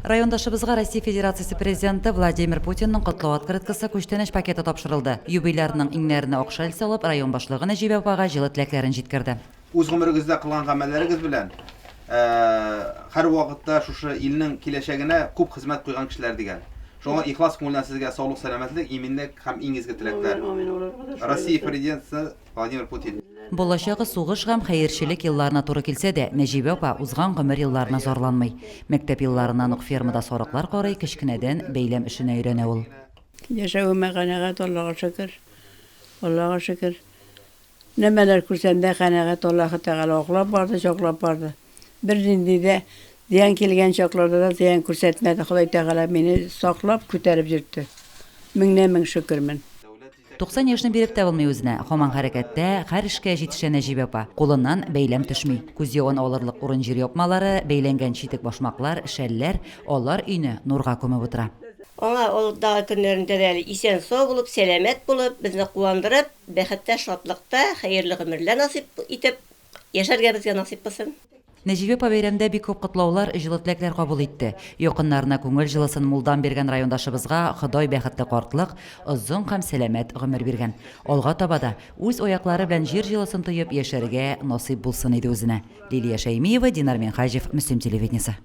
Райондашыбызга Россия Федерациясе Президенты Владимир Путинның котлау открыткасы, күчтәнәч пакеты тапшырылды. Юбилярның иңнәренә ак шәл салып, район башлыгы Нәҗибә апага җылы теләкләрен җиткерде. Үз гомерегездә кылган гамәлләрегез белән һәрвакытта шушы илнең киләчәгенә күп хезмәт куйган кешеләр дигән. Шуңа ихлас күңелдән сезгә саулык-сәламәтлек, иминлек һәм иң изге теләкләр. Россия Президенты Владимир Путин. Балачагы сугыш һәм хәерчелек елларына туры килсә дә, Нәҗибә апа узган гомер елларына зарланмый. Мәктәп елларыннан ук фермада сарыклар карый, кечкенәдән бәйләм эшенә өйрәнә ул. Яшәвемә канәгать, Аллага шөкер. Аллага шөкер. Нәмәләр күрсәм дә канәгать, Аллаһы Тәгалә аклап барды, җаклап барды. Бернинди дә зыян килгән чакларда да зыян күрсәтмәде, Ходай Тәгалә мине саклап, күтәреп йөртте. Меңнән-мең шөкермен. 90 яшьне биреп тә булмый үзенә. Һаман хәрәкәттә, һәр эшкә җитешә Нәҗибә апа. Кулыннан бәйләм төшми. Күз явын алырлык урын-җир япмалары, бәйләнгән читек-башмаклар, шәлләр, алар өйне нурга күмеп утыра. Аңа алдагы көннәрендә дә әле исән-сау булып, сәламәт булып, безне куандырып, бәхеттә, шатлыкта, хәерле гомерләр насыйп итеп, яшәргә безгә насыйп булсын. Нәҗибә апа бәйрәмдә бик күп котлаулар, җылы теләкләр кабул итте. Якыннарына күңел җылысын мулдан биргән райондашыбызга Ходай бәхетле картлык, озын һәм сәламәт гомер биргән. Алга таба да үз аяклары белән җир җылысын тоеп яшәргә насыйп булсын иде үзенә. Лилия Шәймиева, Динар Минһаҗев, Мөслим телевидениесе.